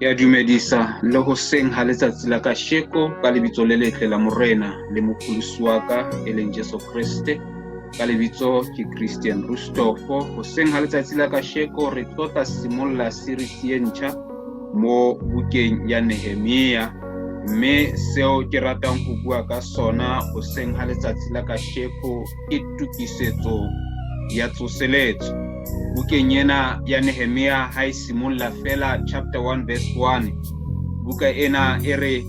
Ke a dumedisa le hoseng ha letsatsi la kasheko ka lebitso le letle la Morena le Mopholosi wa ka e leng Jesu Kreste. Ka lebitso ke Christian Rustofo. Hoseng ha letsatsi la kasheko re tlo tla simolla series e ntjha mo bukeng ya Nehemia, mme seo ke ratang ho bua ka sona hoseng ha letsatsi la kasheko ke tokisetso ya tsoseletso. Bukeng ena ya Nehemia ha e simolla fela chapter 1 verse 1, buka ena e re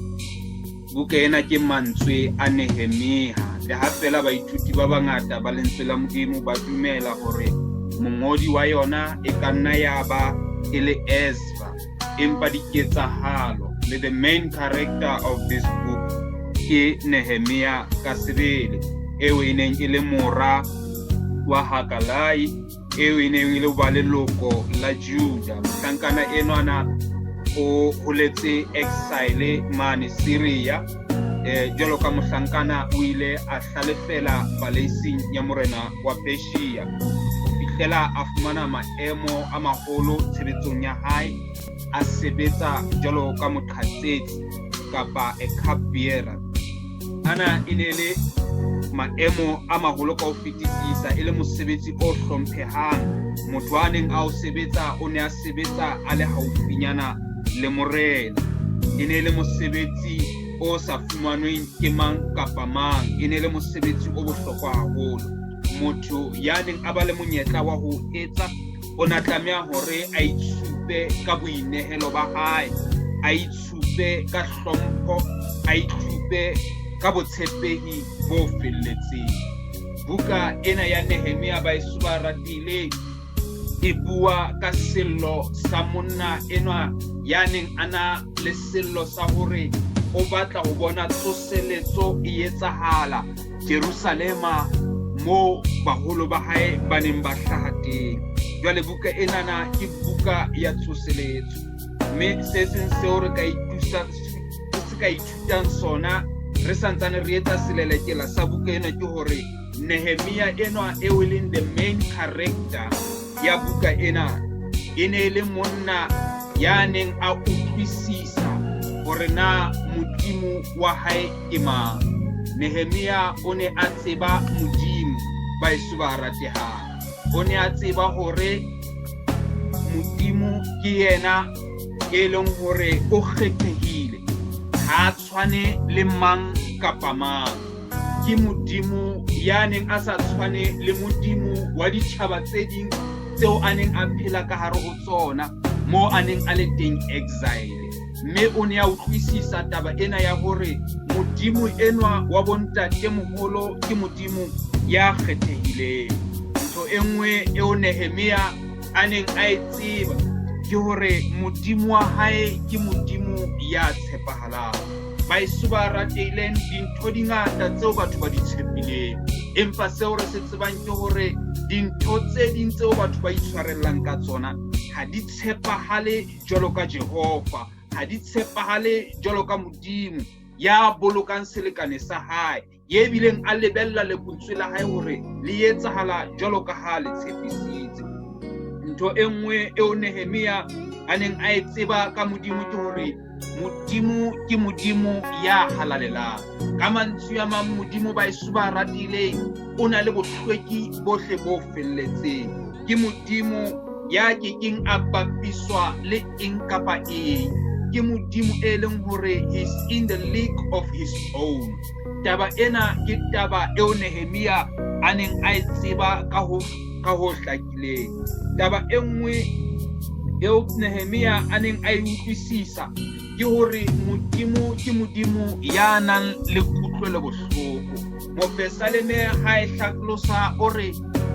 buka ena ke mantswe a Nehemia. Le ha fela baithuti ba bangata ba lentswe la Modimo ba dumela hore mongodi wa yona e ka nna ya ba e le Ezra, empa diketsahalo le the main character of this book ke Nehemia ka sebele, eo e neng e le mora wa Hakalai, eo e neng e le ba leloko la Juda. Mohlankana enwana o holetse exile mane Syria, jwalo ka mohlankana o ile a hlalefela paleising ya morena wa Persia ho fihlela a fumana maemo a maholo tshebetsong ya hae, a sebetsa jwalo ka moqhatsetsi kapa a cup bearer. Ana e ne le maemo a maholo ka ho fetisisa, e le mosebetsi o hlomphehang. Motho a neng a o sebetsa o ne a sebetsa a le haufinyana le morena. E ne le mosebetsi o sa fumanweng ke mang kapa mang, e ne le mosebetsi o bohlokwa haholo. Motho ya neng a ba le monyetla wa ho etsa o na tlameha hore a itshupe ka boinehelo ba hae, a itshupe ka hlompho, a itshupe ka botshepehi bo felletseng. Buka ena ya Nehemia baeso ba ratileng e bua ka sello sa monna enwa ya neng a na le sello sa hore o batla ho bona tsoseletso e etsahala Jerusalema moo baholo ba hae ba neng ba hlaha teng. Jwale buka enana ke buka ya tsoseletso, mme se seng seo re ka se ka ithutang sona re santsane re etsa selelekela sa buka ena ke hore Nehemia enwa eo e leng the main character ya buka ena e ne e le monna ya neng a utlwisisa hore na Modimo wa hae ke mang. Nehemia o ne a tseba Modimo, baeso ba ratehang. O ne a tseba hore Modimo ke yena e leng hore o kgethehile, ha a tshwane le mang kapa mang. Ke Modimo ya neng a sa tshwane le Modimo wa ditjhaba tse ding tseo a neng a phela ka hare ho tsona moo a neng a le teng exile. Mme o ne a utlwisisa taba ena ya hore Modimo enwa wa bontate moholo ke Modimo ya kgethehileng. Ntho e nngwe eo Nehemia a neng a e tseba ke hore Modimo wa hae ke Modimo ya tshepahalang. Baeso ba ratehileng, dintho di ngata tseo batho ba di tshepileng, empa seo re se tsebang ke hore dintho tse ding tseo batho ba itshwarellang ka tsona ha di tshepahale jwalo ka Jehova, ha di tshepahale jwalo ka Modimo ya bolokang selekane sa hae, ye bileng a lebella lentswe la hae hore le etsahala jwalo ka ha le tshepisitse. Ntho e nngwe eo Nehemia a neng a e tseba ka Modimo ke hore Modimo ke Modimo ya halalelang. Ka mantswe a mang, Modimo baeso ba ratileng o na le bohlweki bohle bo felletseng. Ke Modimo ya kekeng a bapiswa le eng kapa eng. Ke Modimo e leng hore he's in the league of his own. Taba ena ke taba eo Nehemia a neng a e tseba ka ho hlakileng. Taba e nngwe eo Nehemia a neng a e utlwisisa ke hore Modimo ke Modimo ya nang le kutlwelo bohloko. Mopesaleme ha e hlalosa o re,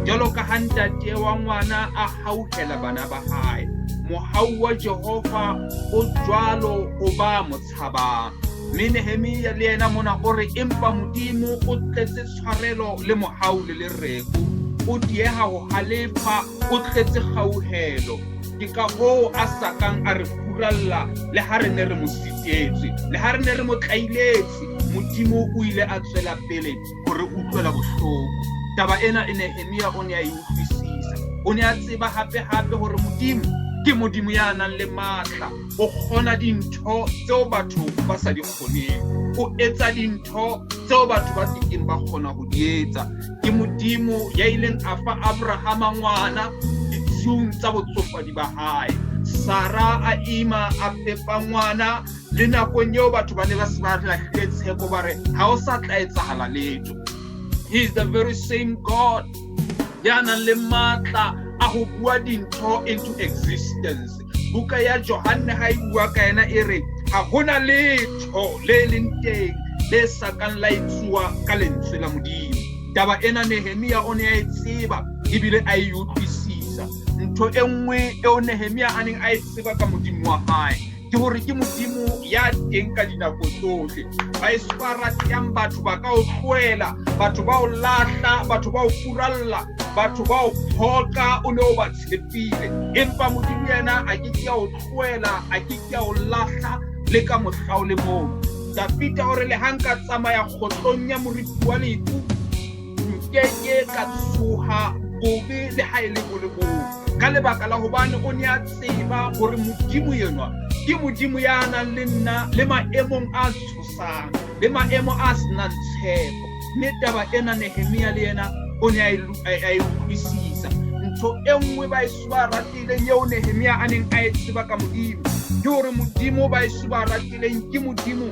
jwalo ka ha ntate wa ngwana a hauhela bana ba hae, mohau wa Jehova o jwalo ho ba mo tshabang. Mme Nehemia le yena mona o re, empa Modimo o tletse tshwarelo le mohau le lereko, o dieha ho halefa, o tletse kgauhelo. Ke ka hoo a sa kang a re furalla le ha re ne re mo sitetswe, le ha re ne re mo tlailetse, Modimo o ile a tswela pele ho re utlwela bohloko. Taba ena e Nehemia o ne a e utlwisisa. O ne a tseba hape hape hore Modimo Ke Modimo ya nang le matla, o kgona dintho tseo batho ba sa di kgoneng, o etsa dintho tseo batho ba kekeng ba kgona ho di etsa. Ke Modimo ya ileng a fa Abrahama ngwana ditshiung tsa botsofadi ba hae. Sara a ima, a pepa ngwana le nakong eo batho ba ne ba se ba lahlile tshepo, ba re ha o sa tla etsahala letho. He is the very same God ya nang le matla a ho bua dintho into existence. Buka ya Johanne ha e bua ka yena e re ha hona letho le leng teng le sa kang la etsuwa ka lentswe la Modimo. Taba ena Nehemia o ne a e tseba ebile a e utlwisisa. Ntho e nngwe eo Nehemia a neng a e tseba ka Modimo wa hae ke hore ke Modimo ya teng ka dinako tsohle. Baeso ba ratehang, batho ba ka o tlohela, batho ba o lahla, batho ba o furalla, batho ba o phoqa, o ne o ba tshepile, empa Modimo yena a ke ke a o tlohela, a ke ke a o lahla le ka mohla o le mong. Dafita o re, le ha nka tsamaya kgohlong ya moriti wa lefu, nkeke ka tshoha bobe le ha e le bo le bong, ka lebaka la hobane o ne a tseba hore Modimo enwa ke Modimo ya nang le nna le maemong a tshosang le maemo a senang tshepo. Mme taba ena Nehemia le yena o ne a e utlwisisa. Ntho e nngwe baeso ba ratileng eo Nehemia a neng a e tseba ka Modimo ke hore Modimo, baeso ba ratileng, ke Modimo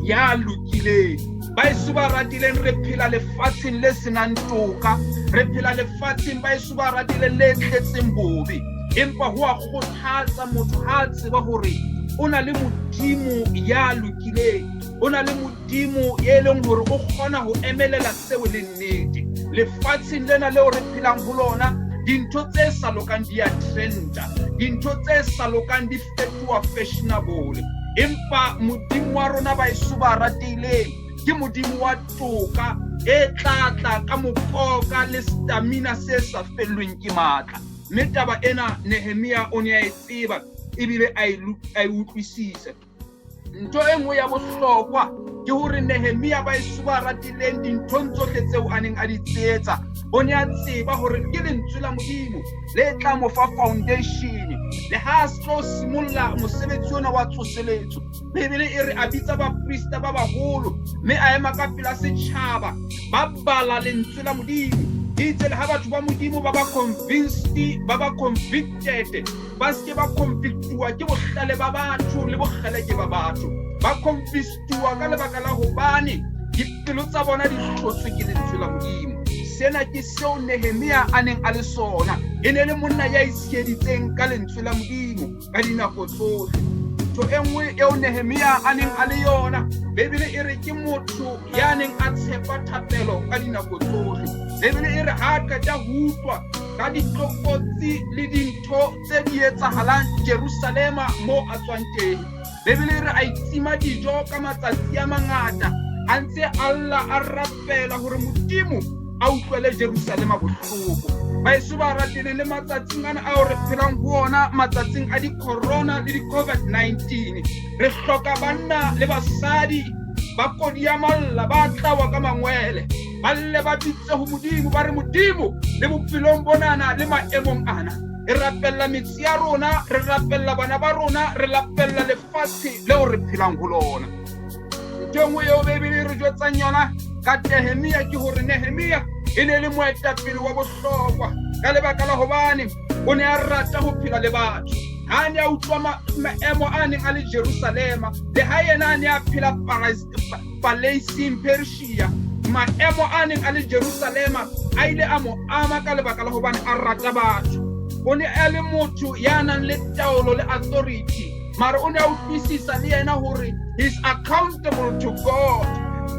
ya lokileng. Baeso ba ratileng, re phela lefatsheng le senang toka, re phela lefatsheng, baeso ba ratileng, le tletseng bobe, empa ho a kgothatsa motho ha a tseba hore o na le Modimo ya lokileng, o na le Modimo e leng hore o kgona ho emelela seo le nnete. Lefatsheng lena leo re phelang ho lona, dintho tse sa lokang di a trenda, dintho tse sa lokang di fetoha fashionable, empa Modimo wa rona, baeso ba ratehileng, ke Modimo wa toka e tla tla ka mokoka le stamina se sa fellweng ke matla. Mme taba ena Nehemia o ne a e tseba ebile a e utlwisise. Ntho e nngwe ya bohlokwa ke hore Nehemia, baeso ba ratileng, dinthong tsohle tseo a neng a di tsetsa, o ne a tseba hore ke lentswe la Modimo le tla mo fa foundation le ha a tlo simolla mosebetsi ona wa tsoseletso. Bibele e re a bitsa baprista ba baholo mme a ema ka pela setjhaba, ba bala lentswe la Modimo. Itse le ha batho ba Modimo ba ba convinced, ba ba convicted, ba se ke ba convictuwa ke bohlale ba batho le bokgeleke ba batho, ba convinctuwa ka lebaka la hobane dipelo tsa bona di hlotswe ke lentswe la Modimo. Sena ke seo Nehemia a neng a le sona. E ne le monna ya itsheditseng ka lentswe la Modimo ka dinako tsohle. Ntho e nngwe eo Nehemia a neng a le yona, Bibele e re ke motho ya neng a tshepa thapelo ka dinako tsohle. Bibele e re ha a qeta ho utlwa ka ditlokotsi le dintho tse di etsahalang Jerusalema moo a tswang teng, Bibele e re a itima dijo ka matsatsi a mangata, a ntse a lla a rapela hore Modimo a utlwele Jerusalema bohloko. Baeso ba ratileng, le matsatsing ana ao re phelang ho ona, matsatsing a di-corona le di-COVID-19, re hloka banna le basadi ba kodiamalla, ba tlawa ka mangwele, ba lle ba bitse ho Modimo, ba re Modimo, le bophelong bonana le maemong ana, re rapella metse ya rona, re rapella bana ba rona, re rapella lefatshe leo re phelang ho lona. Ntho e nngwe eo Bibele e re jwetsang yona ka Nehemia ke hore Nehemia e ne le moetapele wa bohlokwa ka lebaka la hobane o ne a rata ho phela le batho. Ha a ne a utlwa maemo a neng a le Jerusalema, le ha yena a ne a phela paleising Persia, maemo a neng a le Jerusalema a ile a mo ama ka lebaka la hobane a rata batho. O ne a le motho ya nang le taolo le authority, mara o ne a utlwisisa le yena hore he's accountable to God.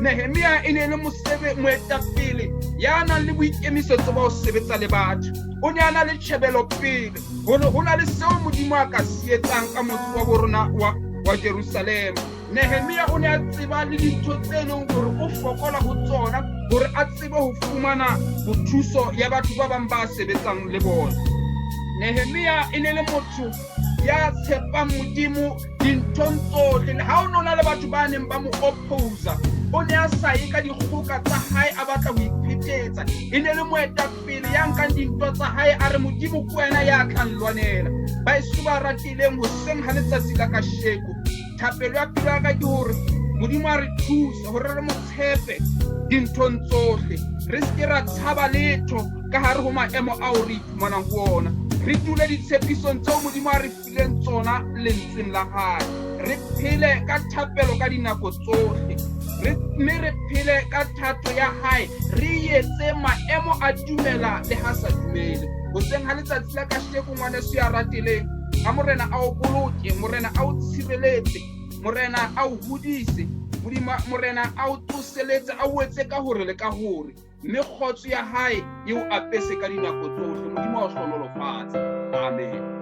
Nehemia e ne le moetapele ya nang le boikemisetso ba ho sebetsa le batho. O ne a na le tjhebelopele hore ho na le seo Modimo a ka se etsang ka motse wa bo rona wa Jerusalema. Nehemia o ne a tseba le dintho tse leng hore o fokola ho tsona hore a tsebe ho fumana thuso ya batho ba bang ba sebetsang le bona. Nehemia e ne le motho ya tshepang Modimo dinthong tsohle. Le ha o no na le batho ba neng ba mo opposa, O ne a sa ye ka dikgoka tsa hae a batla ho iphetetsa. E ne le moetapele ya nkang dintwa tsa hae a re, Modimo ke wena ya tlang lwanela. Baeso ba ratileng, hoseng ha letsatsi la kasheko, thapelo ya pelo ya ka ke hore Modimo a re thuse hore re mo tshepe dinthong tsohle, re se ke ra tshaba letho ka hare ho maemo ao re iphumanang ho ona. Re dule ditshepisong tseo Modimo a re fileng tsona lentsweng la hae. Re phele ka thapelo ka dinako tsohle, mme re phele ka thato ya hae, re etse maemo a dumela le ha sa dumele. Hoseng ha letsatsi la kasheko, ngwaneso ya rateleng, a Morena a o boloke, Morena a o tshireletse, Morena a o hodise, Modimo Morena a o tsoseletse, a o etse ka hore le ka hore, mme kgotso ya hae e o apese ka dinako tsohle. Modimo a o hlohonolofatse. Amen.